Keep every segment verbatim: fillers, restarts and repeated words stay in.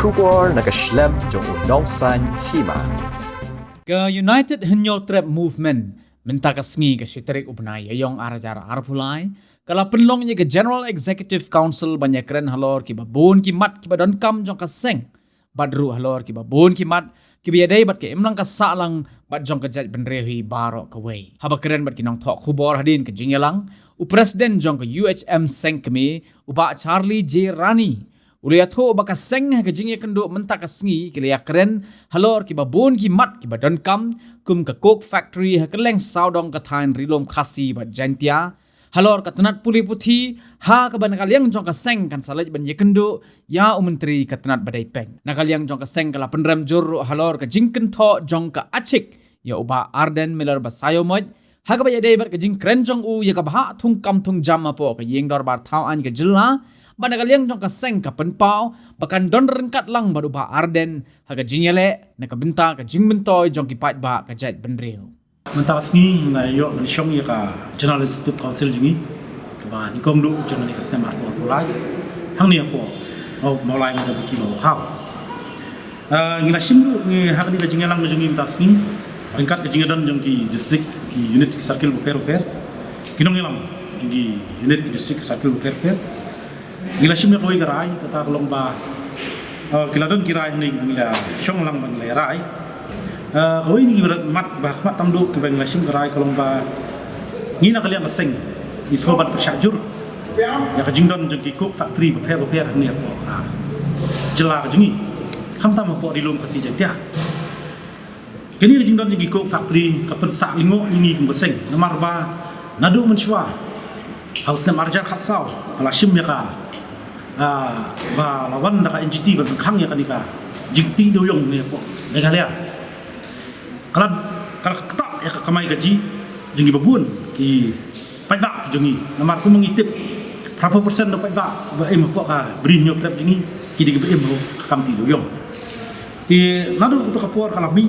Khubor na ka shlem jong u Nongsaiñ Hima. Ka United Hynñiewtrep Movement mynta ka sngi ka shi tarik u bnai Ïaïong ar hajar arphew lai ka la pynlong ïa ka General Executive Council ban ïakren halor kiba bun ki mat kiba donkam jong ka seng bad ruh halor kiba bun ki mat kiba ïadei bad ka imlang ka sahlang bad jong ka jaitbynriew hi baroh kawei. Haba kren bad ki nongthoh khubor hadien ka jingïalang, u President jong ka U H M Seng Kmie, u Bah Charlie J Rani, u la ïathuh ba ka seng ha ka jingïakynduh mynta ka sngi ki la ïakren halor kiba bun ki mat kiba donkam, kum ka Coke Factory ha kylleng sawdong ka thaiñ Ri-lum Khasi bad Jaiñtia, halor ka tnat pule puthi, ha kaba na ka liang jong ka seng kan sa leit ban ïakynduh ïa u Myntri ka tnat ba dei peit. Na ka liang jong ka seng ka la pynrem jur ruh halor ka jingkynthoh jong ka ACHIK ïa u Bah Ardent Miller Basaiawmoit ha kaba ïadei bad ka jingkren jong u ïa ka bhah thungkam thungjam hapoh ka Ïing Dorbar Thaw Aiñ ka jylla, bad na ka liang jong ka seng ka pynpaw ba kan don ryngkat lang bad u Bah Ardent ha ka jingïaleh na ka bynta ka jingmyntoi jong ki paidbah ka jaitbynriew. Mynta ka sngi ngi la ïoh ban shong ïa ka General Executive Council jong ngi kaba nyngkong duh jong kane ka snem arphew arphew lai hangne hapoh Mawlai Mawdabaki Mawkhaw. Ah, ngi la shim ruh ngi ha kane ka jingïalang jong ngi mynta ka sngi ryngkat ka jingïadon jong ki district, ki unit, ki circle bapher bapher, ki nongïalam jong ki unit, ki district, ki circle bapher bapher. Ngi la shim ïa kawei ka rai, kata ka long ba, eh, ki la don ki rai hangne, ngi la shong lang ba ngi la rai. Eh, kawei na ki mat ba ha khmat tam duh kiba ngi la shim ka rai ka long ba ngi na ka liang ka seng ngi sngewbha ban pyrshah jur ïa ka jingdon jong ki coke factory bapher bapher hangne hapoh ka jylla ka jong ngi, khamtam hapoh Ri-lum Khasi Jaiñtia. Kane ka jingdon jong ki coke factory ka pynsah lyngngoh ïa ngi kum ka seng, namar ba naduh mynshuwa ha u snem ar hajar khatsaw ba la shim ïa ka, ah, ba la wan da ka N G T ban pynkhang ïa kane ka jingtih dewïong ne hapoh Meghalaya. Ka la, ka la ktah ïa ka kamai kajih jong kiba bun ki paidbah ki jong ngi, namar kumba ngi tip, phra phew percent na paidbah ba im hapoh ka Bri Hynñiewtrep jong ngi ki dei kiba im ha ka kam tih dewïong. Te naduh kata ka por ka la mih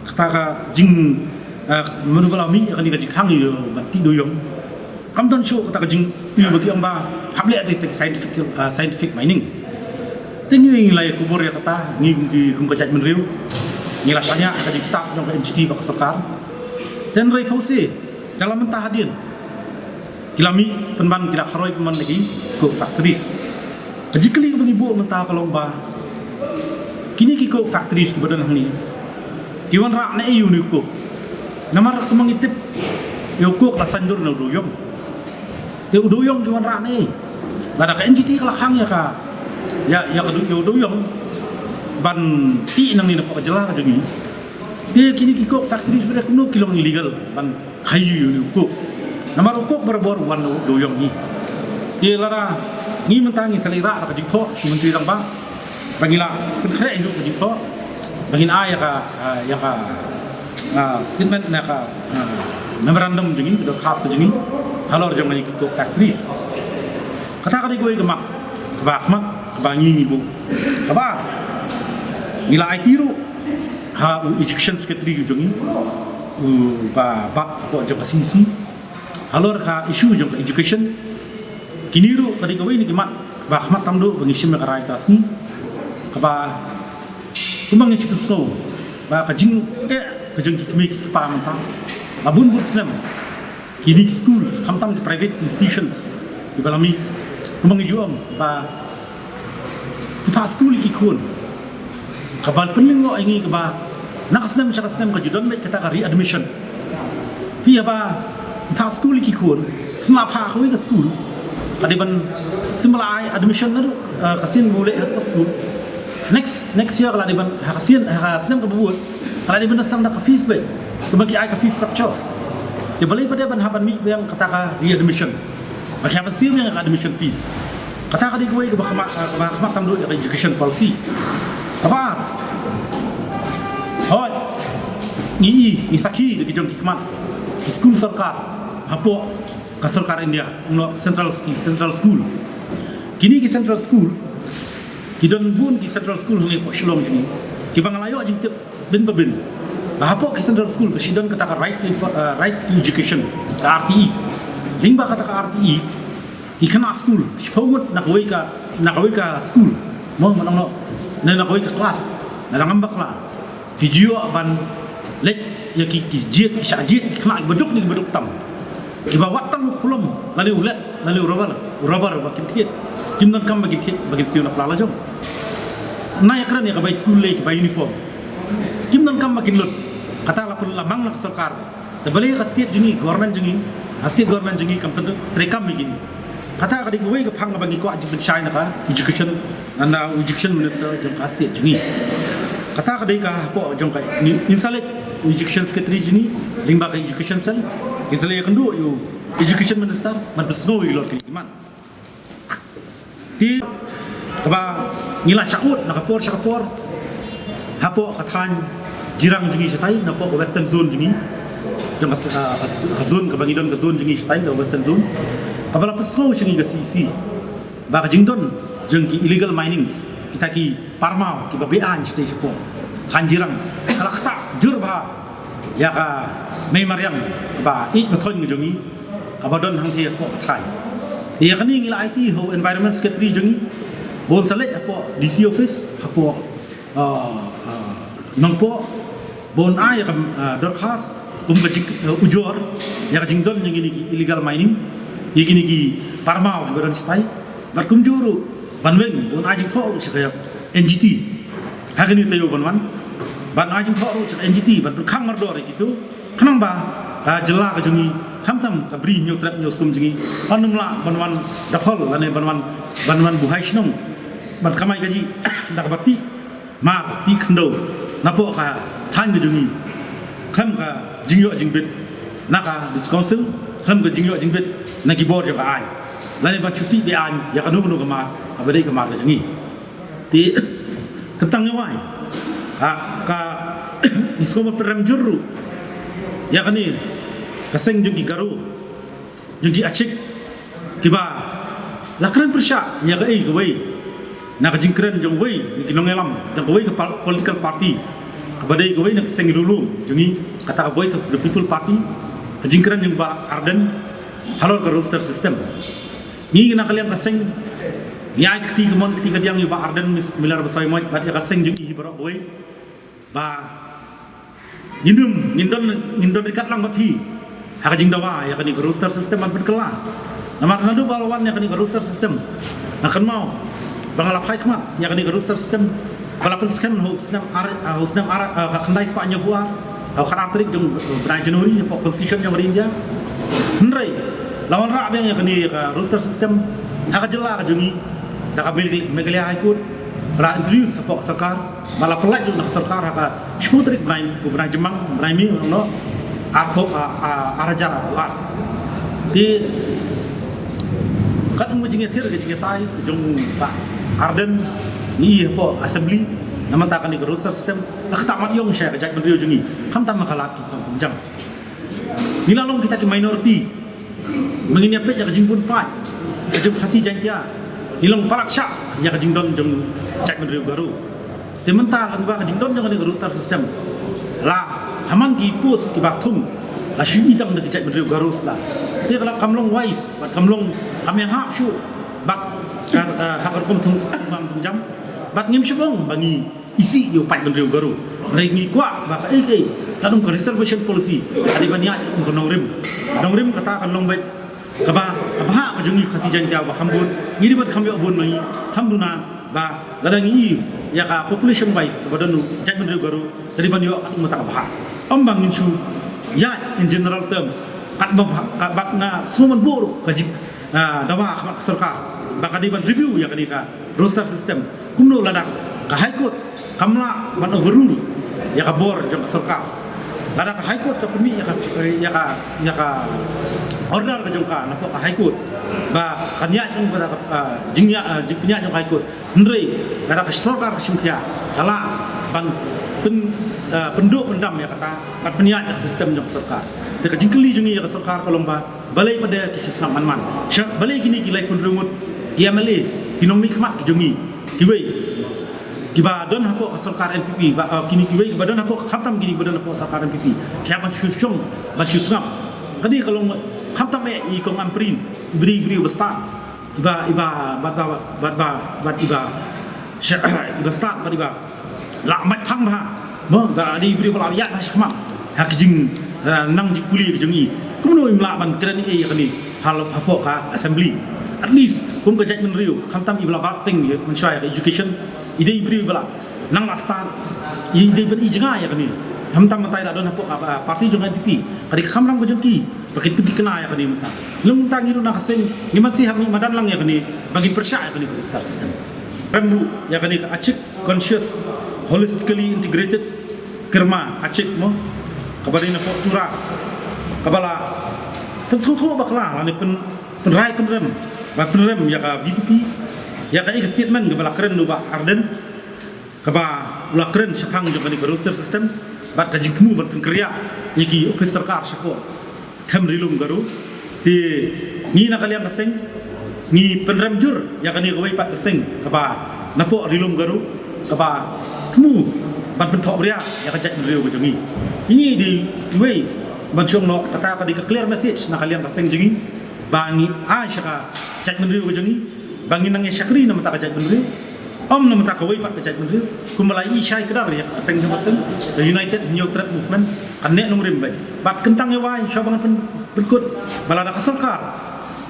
kata ka jing, eh, naduh ba la mih kane ka jingkhang ïa ban tih dewïong, kam don shuh kata ka jingpynbna ba ki ong ba hap leh da ka scientific, eh, scientific mining. Te ngi, ngi la ïakubur ïa kata, ngi kum ki, kum ka jaitbynriew ngi la shaniah ka jingstad jong ka N G T bad ka sorkar. Te hynrei phew se, te la mynta hadien ki la mih pynban, ki la kharoi pynban da ki coke factories. Ka jingkylli kaba ngi buh mynta ka long ba kine ki coke factories kiba don hangne ki wanrah naei ïa une u coke? Namar kumba ngi tip, ïa u coke la saiñdur na u dewïong. Te u dewïong ki wanrah naei? Lada ka N G T ka la khang ïa ka, ïa, ïa ka dew-, ïa u dewïong ban tih nangne napoh ka jylla ka jong ngi, te kine ki coke factories ba dei kumno ki long illegal ban khaïi ïa une u coke? Namar u coke barabor u wan na u dewïong hi. Te lada ngi mynta ngi sa leit rah da ka jingthoh sha u Myntri Rangbah ba ngi la pynkhreh hi ruh ka jingthoh ba ngin ai ïa ka, ah, ïa ka, ah, statement ne ka, ah, memorandum jong ngi, ka dorkhas ka jong ngi halor jong kine ki coke factories. Kata ka dei kawei ka mat kaba ha khmat kaba ngi, ngi buh. Kaba ar, ngi la aiti ruh ha u Education Secretary jong ngi, u Bah Bat hapoh jong ka C E C, halor ka issue jong ka education. Kine ruh ka dei kawei na ki mat ba ha khmat tam duh ba ngi shim ïa ka rai mynta ka sngi, kaba kumba ngi shu pynsngew ba ka jingeh ka jong ki kmie ki kpa mynta la bun bun snem, kine ki schools, khamtam ki private institutions kiba la mih, kumba ngi ju ong ba ki phah skul ïa ki khun. Kaba pynlyngngoh ïa ngi kaba na ka snem sha ka snem ka ju don beit kata ka readmission. Phi, haba phah skul ïa ki khun, sngewbha phah kawei ka skul, ka dei ban sngewbha la ai admission naduh, eh, ka sien ba u leh ha ka skul. Next, next year ka la dei ban, ha ka sien, ha ka snem kaba bud ka la dei ban sdang da ka fees beit, kaba ki ai ka fee structure. Te balei pat de ban hap ban mih biang kata ka readmission? Ba ki hap ban siew ïa ka admission fees. Kata ka dei kawei kaba khmat, kaba khmat tam duh ïa ka education policy. Kaba ar, hooid, ngi i, ngi sakhi da ki jong ki khmat ki skul sorkar hapoh ka sorkar India, ong noh central, ki central school. Kine ki central school ki don bun, ki central school hangne hapoh Shillong jong ngi, kiba nga la ïoh jingtip bin ba bin ba hapoh ki central school ka shu don kata ka right to info-, uh, right to education, ka R T E. Lyngba kata ka R T E, ki khynnah skul shiphew ngut na kawei ka, na kawei ka skul, mo, ngan ong noh, Na na kawei ka klas, na dang ngam bakla. Ki ju ban leit ïa ki ki jied, ki shah jied, ki khynnah ki baduk ne ki baduk tam. Kiba wat tang u khlum, lane u let, lane u rubber, u rubber ba kin thied. Kim donkam ba kin thied, ba kin siew na pla la jong. Na ïa kren ïa ka bai skul lei, ka bai uniform. Kim donkam ba kin lut. Kata la pun la mang na ka sorkar. Te balei ka state jong ngi, government jong ngi, ka state government jong ngi kam pyntrei kam ïa kine. Kata ka dei kawei ka phang kaba ngi kwah jingpynshai na ka education, na u education minister jong ka state jong ngi. Kata ka dei ka hapoh jong ka, ngin sa leit u education secretary jong ngi lyngba ka education cell, ngin sa leit ïakynduh ïa u education minister ban pynsngew ïa ki lor ki man. Te kaba ngi la shah ud na ka por sha ka por hapoh ka thaiñ Jirang jong ngi shatai, napoh ka western zone jong ngi, jong ka, ah, ka, ka zone kaba ngi don, ka zone jong ngi shatai, ka western zone, kaba la pynsngew sha ngi ka C E C ba ka jingdon jong ki illegal minings, kita ki parmaw kiba beaiñ shatai shapoh thaiñ Jirang, ka la ktah jur bha ïa ka mei mariang kaba ïeit ba thoiñ ka jong ngi, kaba don hangtei hapoh ka thaiñ. Ïa kane ngi la aiti ha u environment secretary jong ngi ba un sa leit hapoh D C office hapoh, ah, ah, Nongpoh, ba un ai ïa ka, ah, dorkhas kum ka jing, ah, ujor ïa ka jingdon jong kine ki illegal mining, ïa kine ki parmaw kiba don shatai. Bad kumjuh ruh ban weng, ba un ai jingthoh ruh sha ka N G T ha kane taïew ban wan, ban ai jingthoh ruh sha ka N G T ban pynkhang mardor ïa kito, khnang ba ka jylla ka jong ngi, khamtam ka Bri Hynñiewtrep Hynñiewskum jong ngi, yn ym lah ban wan da khol lane ban wan, ban wan buhai shnong, ban kamai kajih da kaba tih mar tih khyndew napoh ka thaiñ ka jong ngi khlem ka jingïoh jingbit na ka District Council, khlem ka jingïoh jingbit na ki bor jong ka aiñ, lane ban shu tih beaiñ ïa kano kano ka mar kaba dei ka mar ka jong ngi. Te kyntang ïa wai ka, ka ngi sngewbha pynrem jur ruh ïa kane ka seng jong ki Garo, jong ki Achik, kiba la kren pyrshah ïa kaei kawei na ka jingkren jong uwei na ki nongïalam jong kawei ka pol-, political party, kaba dei kawei na ka seng riewlum jong ngi, kata ka Voice of the People Party, ka jingkren jong Bah Ardent halor ka roster system. Ngi na ka liang ka seng ngi ai kti kamon kti kadiang ïa Bah Ardent Mis-, Miller Basaiawmoit bad ïa ka seng jong i hi baroh kawei ba ngin ym, ngin don, ngin don ryngkat lang bad phi ha ka jingdawa ïa kane ka roster system ban pynkylla. Namar naduh ba la wan ïa kane ka roster system, nga kynmaw ba nga la phai khmat ïa kane ka roster system ba la pynskhem ha u snem ar, ha u snem ar, ha ka khyndai spah hynñiewphew ar, ha u khatar tarik jong u bnai January hapoh Constitution jong ka ri India. Hynrei la wanrah biang ïa kane ka roster system ha ka jylla ka jong ngi da ka Meghalaya High Court, ba la introduce hapoh ka sorkar, ba la pynlait ruh na ka sorkar ha ka shiphew tarik bnai, u bnai Jymmang, bnai May, u nong, arphew, a, a, ar hajar arphew ar. Te katkum ka jingïathir ka jingïatai jong u Bah Ardent, ngi ïohi hapoh Assembly na ka bynta kane ka roster system, la ktah mat ïong sha ka jaitbynriew jong ngi, khamtam ha ka lad ki kongsan jam. Ngi la long kita ki minority. Ma ngin ïa peit ïa ka jingbun paid ka jong Khasi Jaiñtia, ngi long palat shah ïa ka jingdon jong jaitbynriew Garo. Te mynta lyngba ka jingdon jong kane ka roster system, la ha man ki post kiba thung la shu i tang da ki jaitbynriew Garo sla. Te ka la kam long wise bad kam long, kam ïahap shuh bad ka, ka, ha ka rukom thung, thung jam. Bad ngim shym ong ba ngi isih ïa u paidbynriew Garo. Hynrei ngi kwah ba kaei kaei, katkum ka reservation policy, ka dei ban ïaid katkum ka nongrim. Ka nongrim kata kan long beit kaba, ka bhah ka jong ngi Khasi Jaiñtia ba kham bun, ngi dei ban kham ïoh bun ma ngi, kham duna ba lada ngi i ïa ka population wise kaba don u jaitbynriew Garo, ka dei ban ïoh katkum kata ka bhah. Ym ba ngin shu ïaid in general terms, katba bha-, katba nga sngewbha ban buh ruh ka jing, ah, dawa ha khmat ka sorkar ba ka dei ban review ïa kane ka roster system. Kumno lada ka High Court kam lah ban overrule ïa ka bor jong ka sorkar? Lada ka High Court ka pynmih ïa ka, ïa ka, ïa ka order ka jong ka napoh ka High Court ba kan ïaid jong ka, ah, jingïaid, ah, jingpynïaid jong ka High Court. Hynrei lada ka sorkar ka shim khia, ka lah ban pyn, ah, pynduh pyndam ïa kata, ban pynïaid ïa ka system jong ka sorkar. Te ka jingkylli jong ngi ïa ka sorkar ka long ba balei pat de ki shu sngap man man? Sha, balei kine ki laiphew hynriew ngut ki M L A, ki nongmihkhmat ki jong ngi, kiwei kiba don hapoh ka sorkar N P P, ba, uh, kine kiwei kiba don hapoh, khamtam kine kiba don hapoh sorkar N P P, ki hap ban shu shong, ban shu sngap? Kane ka long khamtam eh i Kong Ampareen, i briew, i briew ba stad, iba, iba, bad ba, bad ba, bad iba Sha iba stad bad iba la mait phang bha. Mo, da dei briew ba la ïaid ha shakhmat ha ka jing, eh, nang jingpule ka jong i. Kumno im lah ban kren ei ïa kane ha, hapoh ka assembly. At least kum ka jaitbynriew, khamtam iba la bad teng ïa mynshuwa ïa ka education, i dei briew ba la nang la stad, i dei ban i jngai ïa kane. Khamtam mynta i la don hapoh ka, ah, party jong ka N P P. Ka dei ka kamram ka jong ki ba kin pynthikna ïa kane mynta. Lem mynta ngi ruh na ka seng ngi man sih hap ngi madan lang ïa kane ba ngin pyrshah ïa kane ka roster system. Rem ruh ïa kane ka Achik Conscious Holistically Integrated Kyrma Achik mo, kaba dei napoh Tura, kaba la pynsngewthuh bakla lane pyn, pynrai pynrem, ba pynrem ïa ka V P P, ïa ka, ïa ka statement kaba la kren u Bah Ardent, kaba u la kren shaphang jong kane ka roster system bad ka jingthmu ban pynkyrïah ïa ki ophis sorkar shapoh Khem Ri Lum Garo. Te ngi na ka liang ka seng ngi pynrem jur ïa kane kawei pat ka seng kaba napoh Ri Lum Garo, kaba thmu ban pynthohbria ïa ka jaitbynriew ka jong ngi. Ngi dei iwei ban shong noh, kata ka dei ka clear message na ka liang ka seng jong ngi ba ngi ai sha ka jaitbynriew ka jong ngi ba ngin nang ïa shakri na bynta ka jaitbynriew, ym na bynta kawei pat ka jaitbynriew. Kumba la i shai kdar ïa ka kyrteng jong ka seng, ka United Hynñiewtrep Movement, kan neh nongrim beit. Bad kyntang ïa wai shuwa ba ngan pyn, pynkut ba lada ka sorkar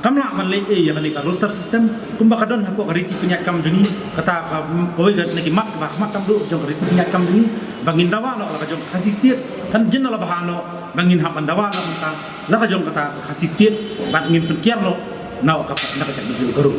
kam lah ban leh ei ïa kane ka roster system kumba ka don hapoh ka riti pynïaid kam jong ngi, kata ka, kawei ka, na ki mat ba khmat tam duh jong ka riti pynïaid kam jong ngi, ba ngin dawa noh la ka jong ka Khasi State, kan jin la bha noh ba ngin hap ban dawa noh mynta la ka jong kata ka Khasi State bad ngin pynkiar noh na ka, na ka jaitbynriew Garo.